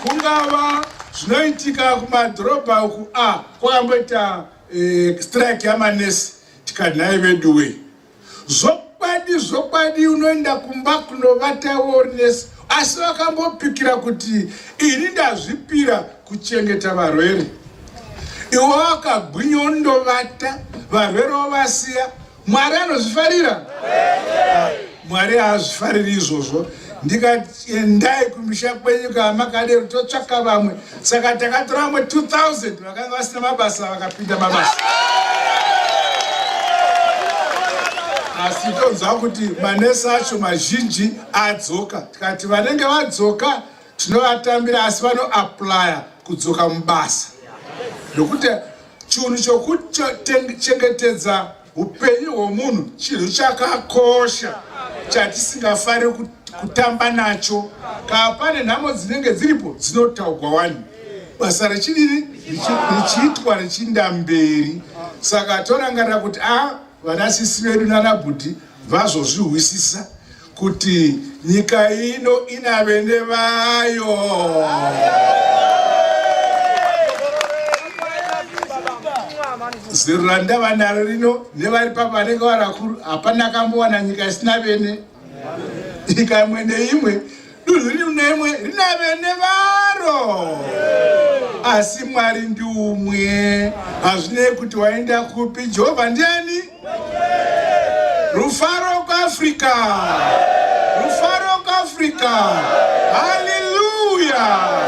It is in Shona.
Kungava zvinoitika kumadhorobha uku a kwakamboita e, strike yamanesi tikati nhai veduwe zvokwadi zvokwadi unoenda kumba kunovata worinesi asi vakambopikira kuti ini ndazvipira kuchengeta varwere iwe wakagwinya undovata varwere wovasiya Mwari anozvifarira? Mwari haazvifariri izvozvo. Ndikati endai kumisha kwenyu kana makadero totsvaka vamwe. Saka takatora vamwe 2000 vakanga vasina mabasa vakapinda mabasa. Asi tonzwa kuti manesi acho mazhinji adzoka. Tikati vanenge vadzoka tinovatambira asi vanoaplya kudzoka mubasa. Nokuti Chinhu chokuchengetedza upenyu hwomunhu chinhu chakakosha chatisingafaniri kutamba nacho. Kana pane nhamo dzinenge dziripo dzinotaugwa wani basa richidini richiitwa richinda mberi. Saka torangarira kuti a ah, vanasisi vedu nanabhudhi vazozvihwisisa kuti nyika ino ina vene vayo. Zero randava naro rino nevari pavanenge varakuru hapana akambowana nyika isina vene. Nyika imwe neimwe dunhu rimwe neimwe rina vene varo. Asi Mwari ndiumwe, hazvinei kuti waenda kupi. Jehovha ndiani? Rufaro kuAfrica! Rufaro kuAfrica! Hallelujah!